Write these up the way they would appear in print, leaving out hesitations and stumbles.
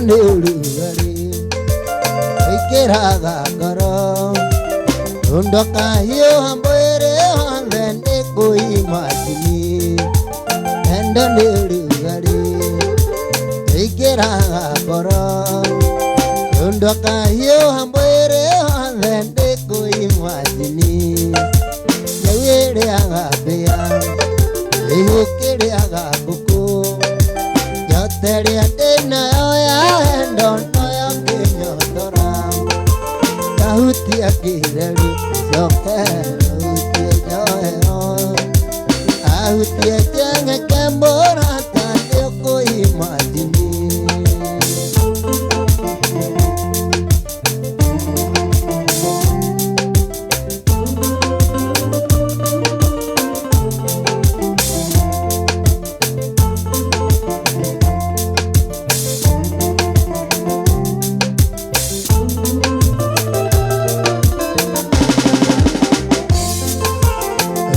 Nĩ ũrugarĩ wĩkĩraga ngoro ndũkahiũha mwĩrĩ wothe nĩ kũimajini. Wendo nĩ ũrugarĩ wĩkĩraga ngoro ndũkahiũha mwĩrĩ wothe nĩ kũimajini. Nyau ĩrĩaga mbĩa ĩhũkĩrĩaga ngũkũ yote rĩa ndĩnayo ya wendo noyo ngĩnyotora kahutia kĩreru coke hutie njohero ahutie njeng'eke mũrata nĩũkũimajini.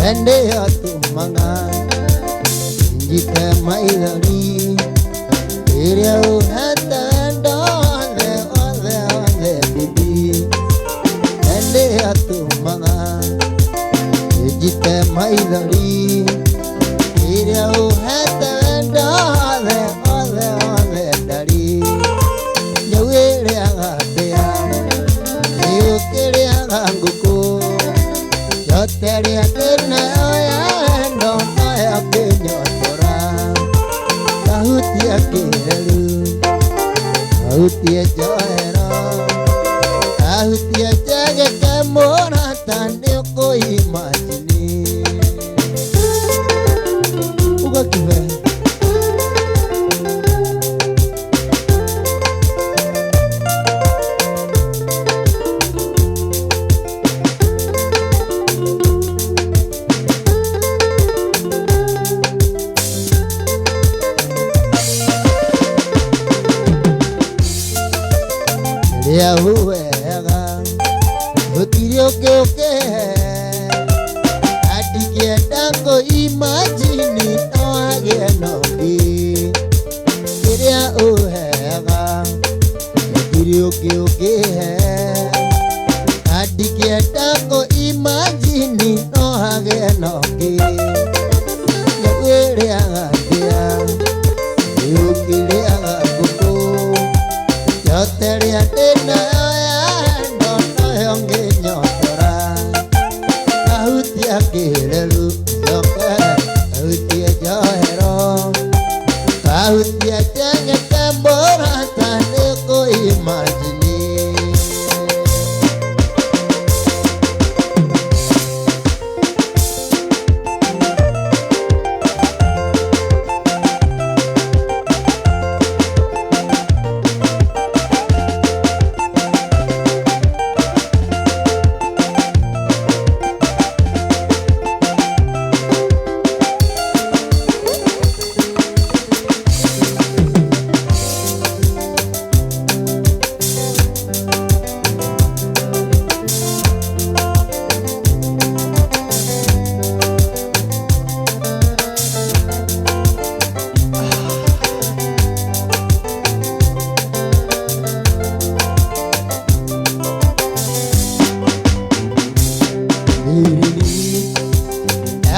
Ende atũmaga njite maithori ĩrĩa ũhete wendo wothe wothe wothe bibi. Ende atũmaga njite maithori ĩrĩa ũhete wendo wothe wothe wothe ndari. Nyau ĩrĩaga mbĩa ĩũkĩrĩaga ngũkũ yote rĩa ndĩnayo ya wendo noyo ngĩnyotora kahutia kĩreru kahutie njohero kahutie njegeke mũrata nĩũkũimajini. Uga kibe rĩrĩa ũheaga gũtirĩ ũngĩ ũkĩhe andingĩenda kũimajini no hagĩe na ũngĩ. Kĩrĩa ũheaga gũtirĩ ũngĩ ũkĩhe andingĩenda kũimajini no hagĩe na ũngĩ. Nyau ĩrĩaga mbĩa ĩũkĩrĩaga ngũkũ yote rĩa ndĩnayo ya wendo noyo ngĩnyotora kahutia kĩreru coke kahutie njohero kahutie njeng'eke mũrata nĩũkũimajini.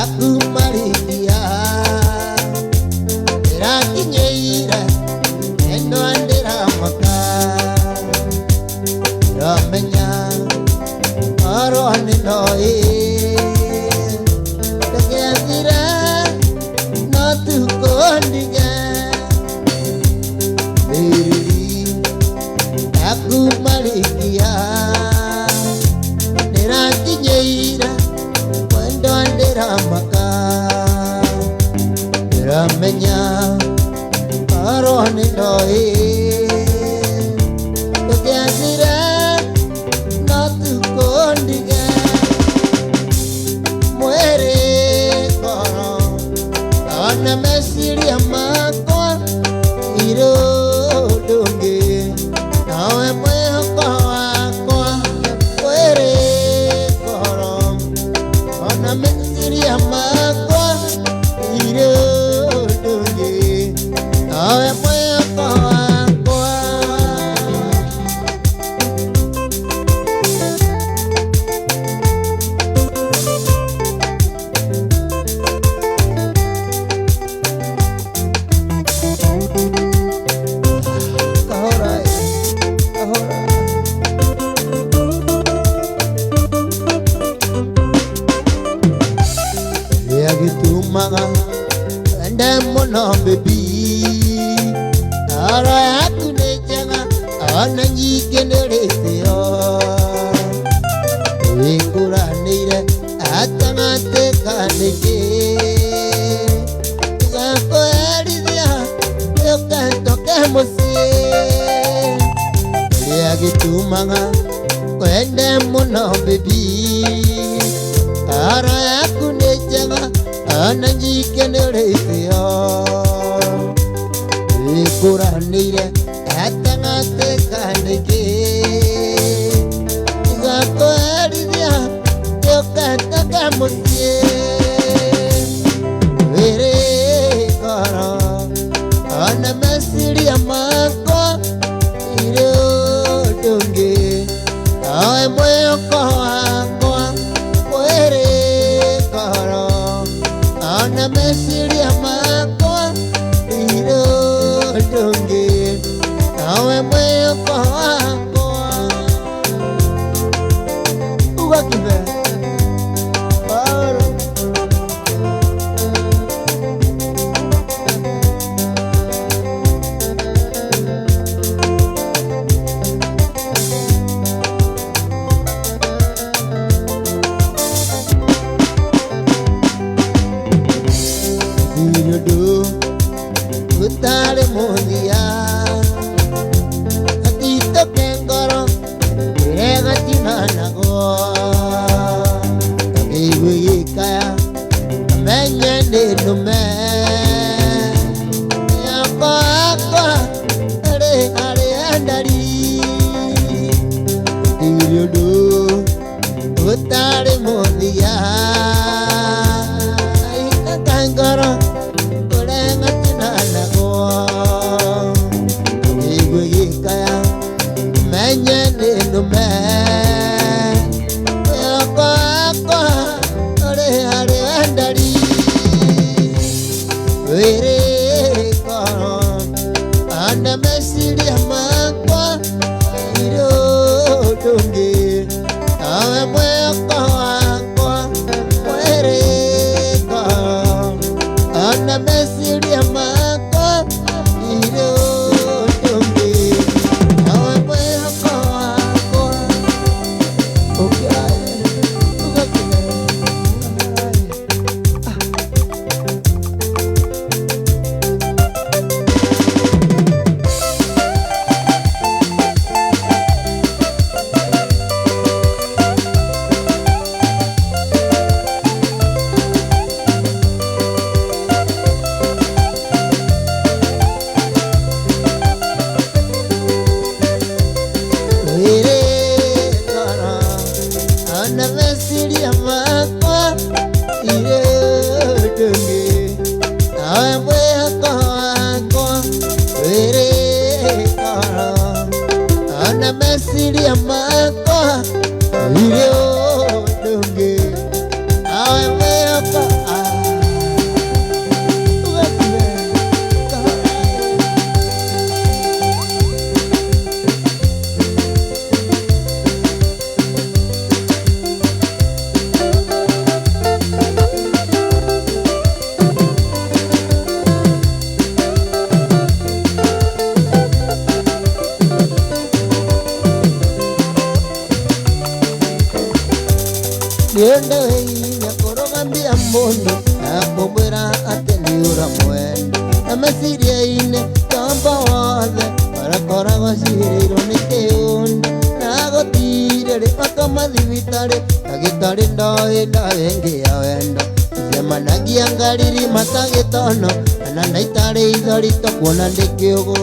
Yakumarikia ndĩrakinyĩire ĩno ndĩramaka ndĩramenya orwo nĩ ndoĩ ndũngĩathire no tukũndige mĩriri yakumarikia ndĩrakinyĩire wendo ndĩramaka ndĩramenya orwo nĩ ndoĩ ndũngĩathire no tukũndige mwĩrĩ ngoro ona meciria makwa irĩ ũndũ ũngĩ nawe mwĩhoko wakwa mwĩrĩ ngoro ona meciria makwa irĩ ũndũ ũngĩ nawe mwĩhoko wakwa. Kĩrĩa gĩtũmaga wende mũno baby Ngoro yaku nĩ njega ona nyingĩ nĩ ũrĩtĩo Wĩkũranĩire gatagatĩ ka nĩkĩ Gakũherithia ũkendoke mũciĩ Kĩrĩa gĩtũmaga wende mũno baby Ngoro yaku nĩ njega ona nyingĩ nĩ ũrĩtĩo Wĩkũranĩire gatagatĩ ka nĩkĩ Gakũherithia ũkendoke mũciĩ Wĩrĩ ngoro ona meciria makwa irĩ ũndũ ũngĩ Oe mwĩhoko wakwa wĩrĩ ngoro ona meciria makwa irĩ ũndũ ũngĩ Oe mwĩhoko wakwa Uga kibe Oro. Ndirĩ ũndũ ũtarĩ mũthia Gatitũke ngoro ĩrĩa gatinanagwo Kangĩigua gĩkaya kamenye nĩ nũme Yakwa yakwa ĩrĩ harĩa ndari Ndirĩ ũndũ ũtarĩ mũthia Gatitũke ngoro ũrĩa gatinanagwo Kangĩigua gĩkaya menye nĩ nũme Yakwa yakwa ũrĩ harĩa ndari Wĩrĩ ngoro ona meciria makwa irĩ ũndũ ũngĩ Nawe mwĩhoko wakwa wĩrĩ ngoro ona meciria makwa irĩ ũndũ ũngĩ Nawe mwĩhoko wakwa ũkĩrae ũgakĩre Wĩrĩ ngoro ona meciria makwa irĩ ũndũ ũngĩ Nawe mwĩhoko wakwa wĩrĩ ngoro ona meciria makwa irĩ ũndũ ũngĩ Nawe mwĩhoko ũgakire ngoro. Nĩũndũ wĩinya kũrũgamia mũndũ na kũmwĩra atĩ nĩ ũramwenda na meciria-inĩ tombo wothe barakoragwo ciĩrĩirwo nĩ kĩũndũ na gũtirĩ rĩ akoma thibitarĩ ndagĩtarĩ ndoĩ ndawa ĩngĩ ya wendo icemanagia ngariri matagĩtono kana ndaitarĩ ithori tũkuona ndĩ kĩũgũ.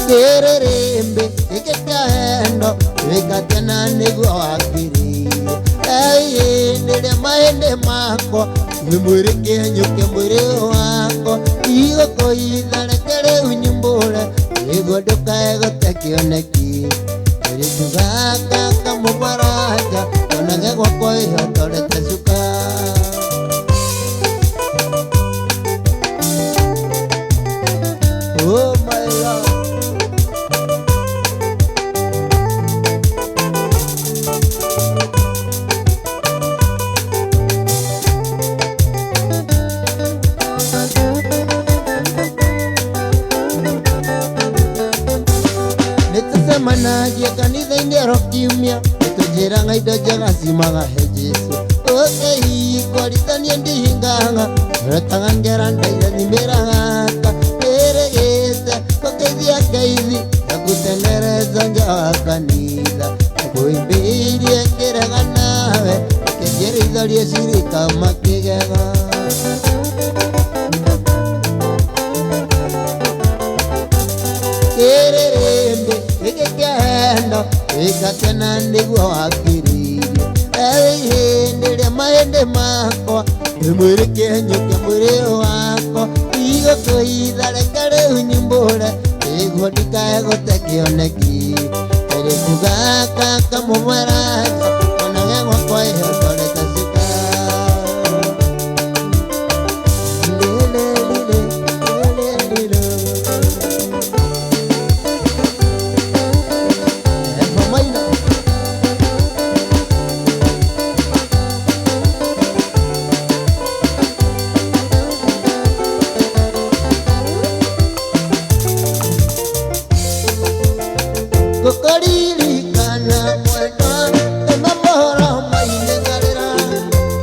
Kĩrĩrĩmbĩ gĩkĩ kĩa wendo wĩkatena nĩguo wakĩrĩire ĩndĩ mahĩndĩ makwa nĩ mwĩrĩ kĩenyũke mwĩrĩ wakwa igũkũitha reke rĩu nyumbũre nĩguo ndũkae gũte kĩoneki kairĩtu gaka kamũbaranja onage gwakwa wĩhotorete cuka. Oh my God. oro kiumia tũnjĩraga indo njega ciumaga he Jesũ ũkĩikwaritanie ndihinganga retaga ngera ndairathimĩra gaka ĩrĩgĩte gũkeithia ngeithi na gũtenereza nja wa kanitha ngũimbĩirie ngĩrega nawe ũkĩnjĩrĩitharia cirika makĩgega kĩrĩrĩmbĩ gĩkĩ kĩahendo gĩkakena nĩguo wakĩrĩirie ihĩndĩ rĩa mahĩndĩ makwa mwĩrĩ kĩenyũ kĩa mwĩrĩ wakwa igũkũitha reke rĩu nyumbũre nĩguo ndikae gũte kĩoneki kairĩtu gaka kamũmweraca onage gwakwa ĩhondorete cuka Kukuririkana mwendwa emamohoro mainengarĩra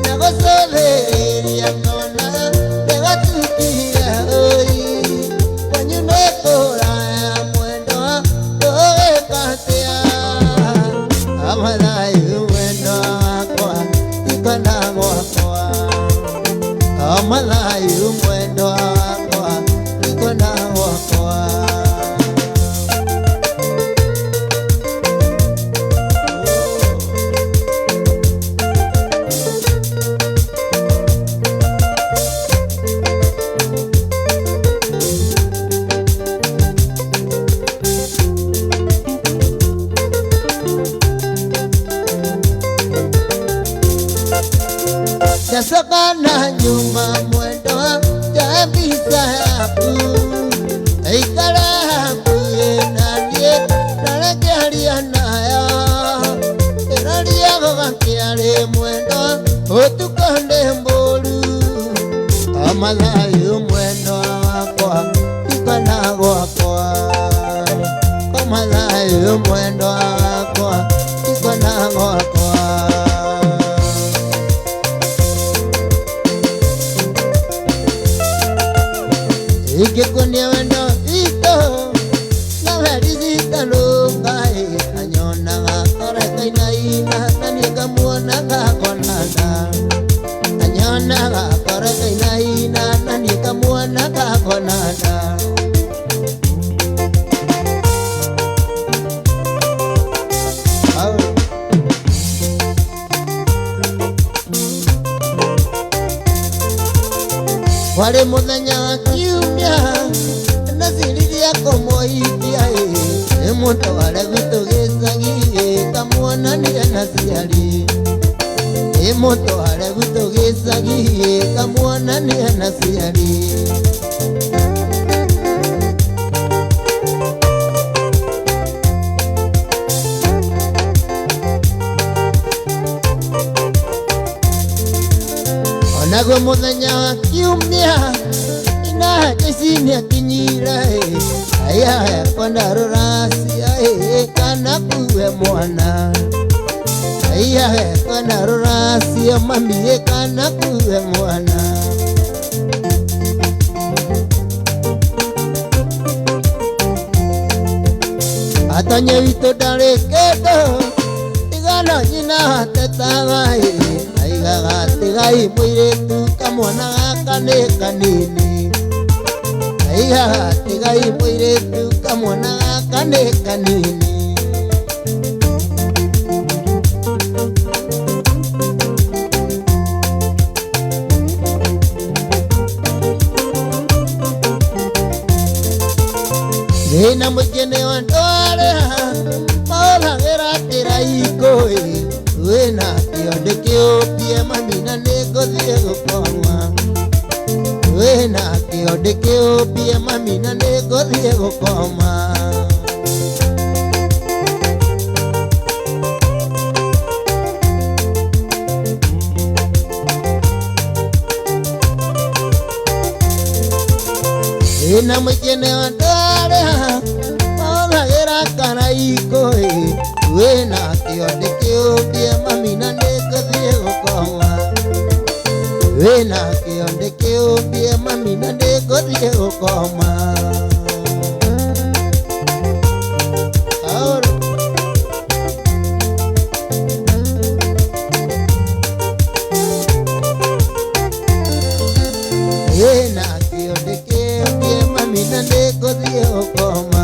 na gũcũthĩrĩria ngona ndĩgatukire ũi kwanyu nĩ kũraya mwendwa ũgĩka atĩa amathayu mwendwa wakwa tikwenda gwakwa amathayu mwendwa wakwa tikwenda gwakwa. Ndacoka na nyuma mwendwa njoe mbica yaku ikara hakuhĩ na niĩ ndore ngĩaria nayo ĩroria gũgakĩarĩ mwendwa ũtukũ ndĩ mbũru amathayu mwendwa wakwa ndikwenda gwakwa amathayu mwendwa wakwa ndikwenda gwakwa. Ikikunia wendo ito na werizitalukai anyonaga korekainaina na nĩngamuonaga konanda anyonaga korekainaina na nĩngamuonaga konanda. Warĩ mũthenya wa kiumia ndaciririe kũmũhikia nĩ mũtware gwitũ gĩcagi kamuonanie na ciari nĩ mũtware gwitũ gĩcagi kamuonanie na ciari. Onaguo mũthenya wa kiumia ina jeci nĩakinyire aya kwenda rũracia kana kuwe mwana aya kwenda rũracia mami kana kuwe mwana. Atonye witũ ndarĩ kĩndũ tigana nyina atetaga aigaga tigai mũirĩtu kamwana gaka nĩ kanini aigaga tigai mũirĩtu kamwana gaka nĩ kanini. Thĩna mũingĩ nĩ wa andũ arĩa mahũthagĩra kĩraikũ wĩna kĩo ndĩkĩũmbie mami na nĩngũthiĩ gũkoma wĩna kĩo ndĩkĩũmbie mami na nĩngũthiĩ gũkoma. Thĩna mũingĩ nĩ wa andũ arĩa mahũthagĩra karaikũ wĩna Wĩnakĩo ndĩkĩũmbie mami na nĩngũthiĩ gũkoma. Wĩnakĩo ndĩkĩũmbie mami na nĩngũthiĩ gũkoma. Aoro. Wĩnakĩo ndĩkĩũmbie mami na nĩngũthiĩ gũkoma.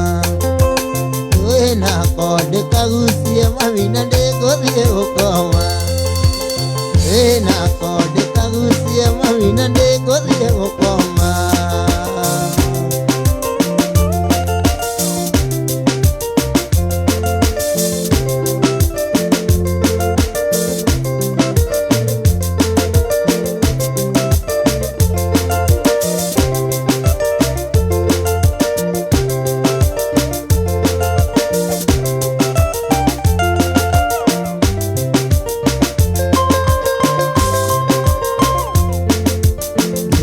Wĩnako ndĩkagucie mami na nĩngũthiĩ gũkoma. Wĩnako ndĩkagucie mami na nĩngũthiĩ gũkoma.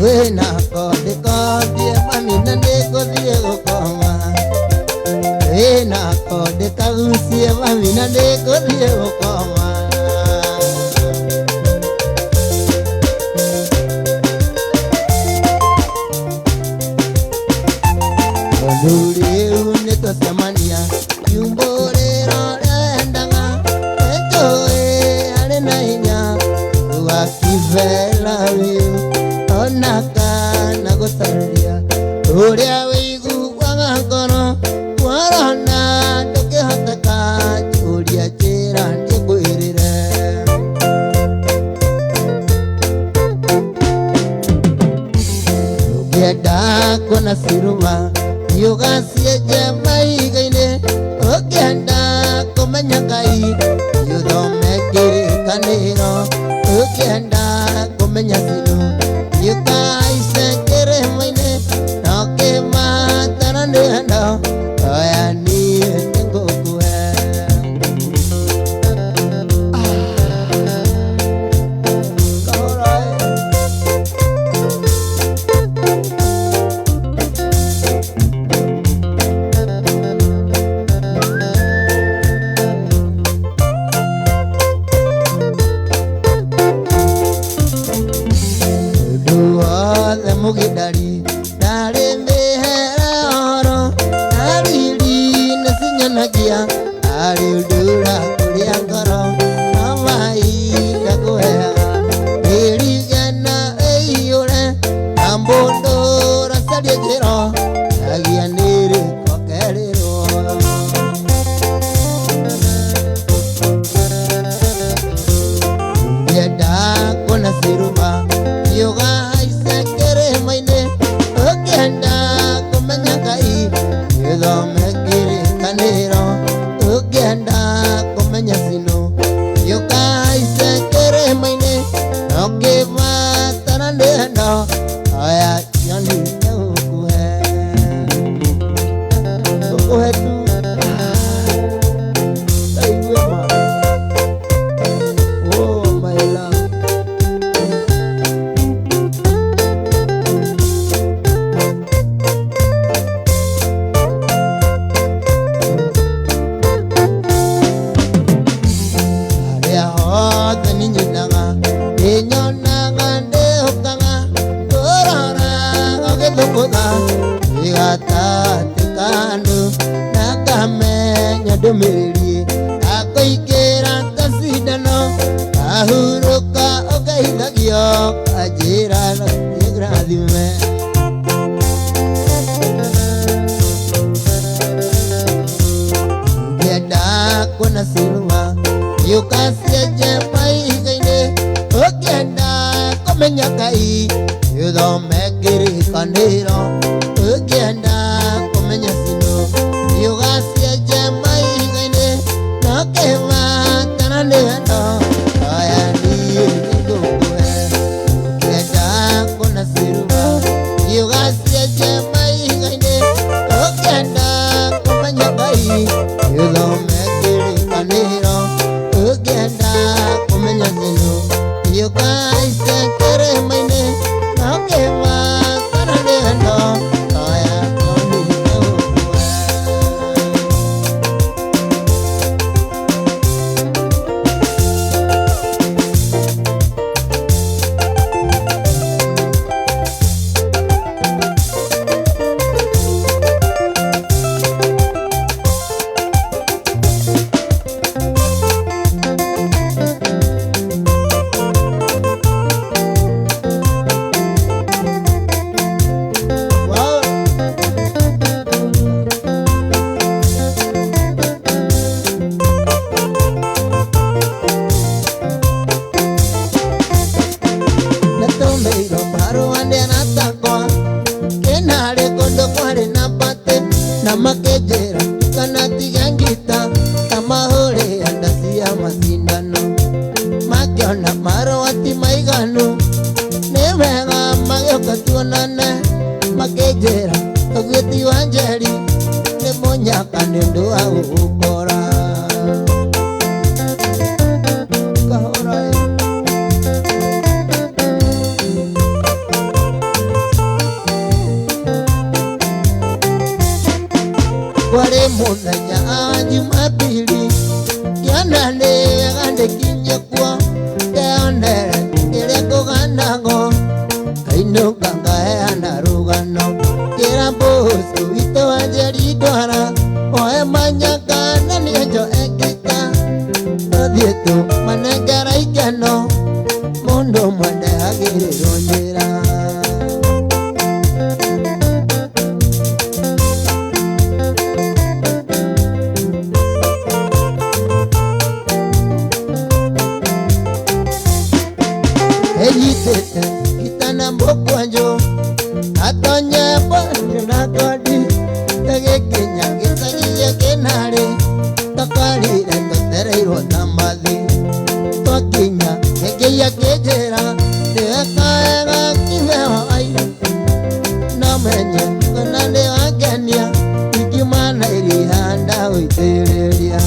Wĩnako ndĩkombie mami na nĩngũthiĩ gũkoma. Wĩnako ndĩkagucie mami na nĩngũthiĩ gũkoma. Tondũ rĩu nĩtwacemania kiumbũrĩro ũrĩa wendaga nĩnjũĩ harĩ na hinya wakivela rĩu ona kana gũcaria ũrĩa wĩiguaga ngoro warona ndũngĩhoteka njũria njĩra ndĩkwĩrĩre. Ũngĩenda kuona cirũma ũgacienje mahiga-inĩ. Ũngĩenda kũmenya Ngai ũthome kĩrĩkanĩro. Ũngĩenda kũmenya Sinũ ũkahaice kĩrĩma-inĩ. No kĩmatara nĩ wendo oya niĩ nĩngũkũhe. Kahora ĩ. Ũndũ wothe mũgĩndari ndarĩ mĩhere ũhoro na riri nĩcinyonagia arĩ ũndũ ũrakũrĩa ngoro no mahinda ngũheaga ĩrigana ĩiyũre na mũndũ ũracaria njĩra agia nĩrĩko kerĩrwo. Ũngĩenda kuona cirũma ũgahaice kĩrĩma-inĩ. Ũngĩenda kũmenya Ngai ũthome kĩrĩkanĩro. Ũngĩenda kũmenya Sinũ ũkahaice kĩrĩma-inĩ. No kĩbatara nĩ wendo oya nyoni nĩgũkũhe. Ngũkũhe tu taigue ma. Oh my love. Harĩa hothe nĩnyonaga nĩnyonaga ndĩũkaga ngũroraga ũgĩthũngũtha wĩ gatagatĩ ka andũ na ngamenya ndũmĩrĩri akũingĩra ta cindano kahurũka ũkaithagio kanjĩra nĩngũrathime. Ũngĩenda kuona cirũma ũgacienje mahiga-inĩ. Ũngĩenda kũmenya Ngai ũthome kĩrĩkanĩro. Ũngĩenda kũmenya Sinũ ũgacienje mahiga-inĩ. No kĩmatara nĩ wendo oya niĩ nĩngũkũhe. Ũngĩenda kuona cirũma ũgacienje mahiga-inĩ. Ũngĩenda kũmenya Ngai ũthome kĩrĩkanĩro. Ũngĩenda kũmenya Sinũ ũkahaice kĩrĩma-inĩ. No kĩmatara nĩ wendo oya niĩ nĩngũkũhe. Nda cia macindano makĩona marũa ti maiganu nĩ wega magĩũka tuonane makĩnjĩra ũguo ti wa Njeri nĩ mũnyaka nĩ ũndũ wa gũgũkora. Kahora ĩ. Kwarĩ mũthenya wa Jumapili ngĩona nĩ wega ndĩkinye kuo ndeyonere kĩrĩa kũganagwo ngainũka ngaheana rũgano ngĩra mbũcũ witũ wa Njeri ndwara oe manyaka na nĩenjo ekĩka tũthiĩ tũmanengera ikeno mũndũ mwende agĩrĩrwo njĩra. Enyitĩte gitana mũkwanjũ atonye mbonjo na kondi tũgĩkinya gĩcagi kĩnarĩ tũkorire tũtereirwo tamathi twakinya kĩngĩia kĩnjĩra ndĩweka wega kĩheo ai no menye kana nĩwangenia ingiuma na iria ndagũitĩrĩria.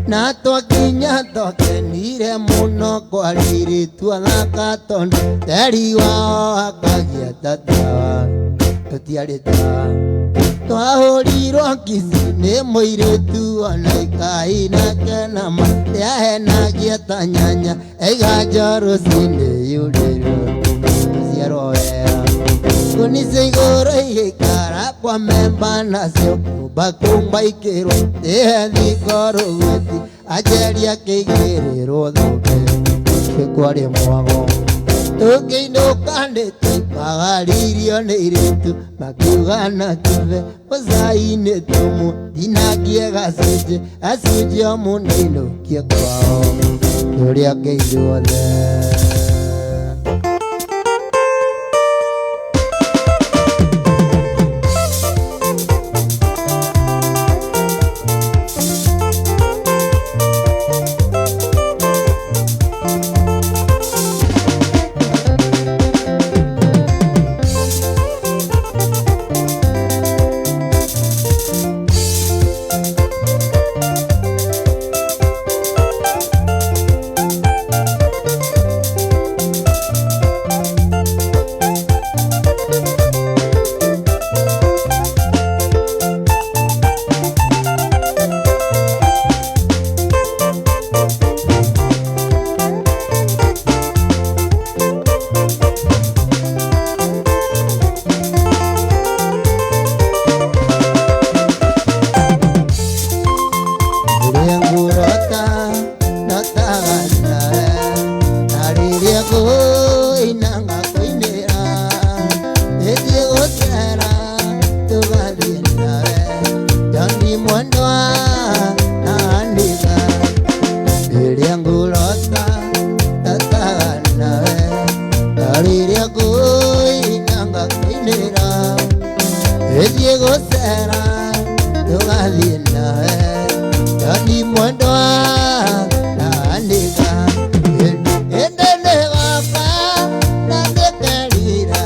Na twakinya twakenire mũno kwarĩrĩtwo athaka tondũ teri wao akagia tatawa tũtiarĩ tawa twahũrirwo kici nĩ mũirĩtu ona ikainake nama rĩahenagia ta nyanya ĩganja rũcinĩ yurĩrwo gũciarwo wega kunice igũrũ igĩikara kwa memba nacio kumba kumba ikĩrwo ĩhe thiko rũgwĩti Anjeri akĩigĩrĩrwo thũmbĩ kwarĩ mwago tũkĩinũka nĩ twaimagaririo nĩ irĩtu makiuga na kibe mũcai-inĩ tũmũtinangie gacunjĩ gacunjĩ o mũndũ ainũkie kwao tũrĩ ake ithuothe. Rĩrĩa ngũrota ndotaga nawe na rĩrĩa ngũina ngakũinĩra ĩthiĩ gũcera tũgathiĩ nawe Johnny mwendwa na Anita. Rĩrĩa ngũrota ndotaga nawe na rĩrĩa ngũina ngakũinĩra ĩthiĩ gũcera tũgathiĩ nawe Johnny mwendwa na Anita. Ĩndĩ nĩ goka na ndĩkerira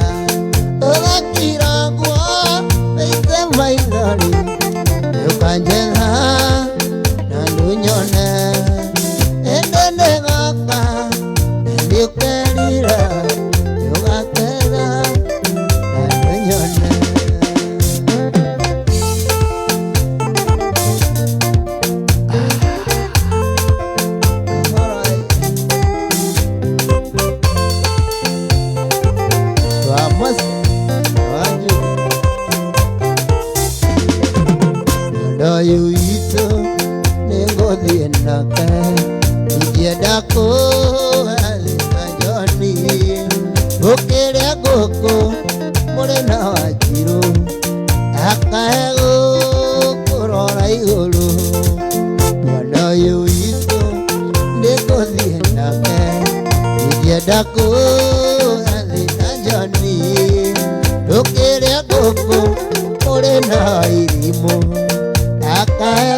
ũgakira nguo ũite maithori ũkanjetha na ndũnyone. Ĩndĩ nĩ goka na ndĩkerira ũgaketha na ndũnyone. Vamos, wanju. Ndoyo witũ nĩngũthiĩ nake ingĩenda kũathĩka Johnny ũkĩrĩa ngũkũ mũrĩ na Wanjirũ akae gũkũrora igũrũ. Mwana ũyũ witũ nĩngũthiĩ nake ingĩenda kũathĩka Johnny ũkĩrĩa ngũkũ mũrĩ na irimũ akae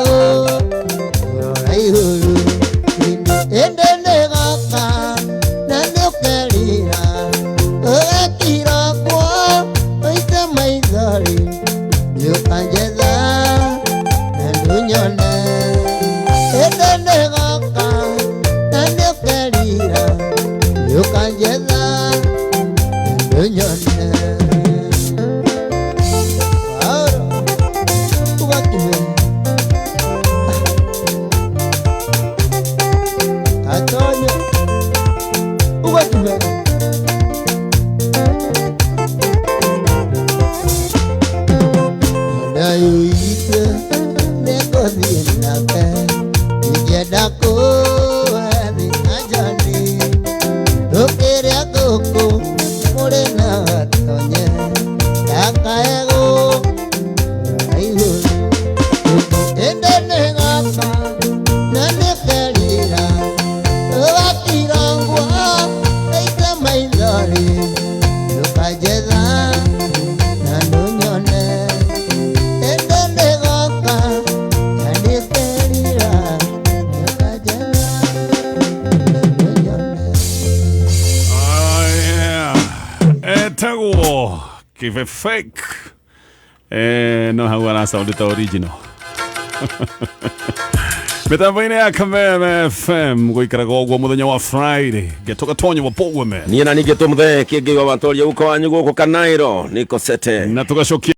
Tũthiĩ nake ingĩenda kũwethi anjani tũkĩrĩa ngũkũ mũrĩ na gatonye ndakae gũkũra igũrũ ĩndĩ nĩ gaka na nĩ kerira ũgakirangwo ĩite maithori ndũkanjetha na ndũnyone ĩndĩ nĩ gaka na nĩ kerira ndũkanjetha na ndũnyone. Oh, yeah. Etagwo kibe fake no hau arasound ta original mitambo-inĩ ya Kameme FM gũikaraga ũguo mũthenya wa Friday getoka tonyo wa Pogweme. Niĩ na ningĩ tũmũthee kĩngĩ wa watoria uko wanyu gũkũ Kanairo niko sete. Na tũgacokia.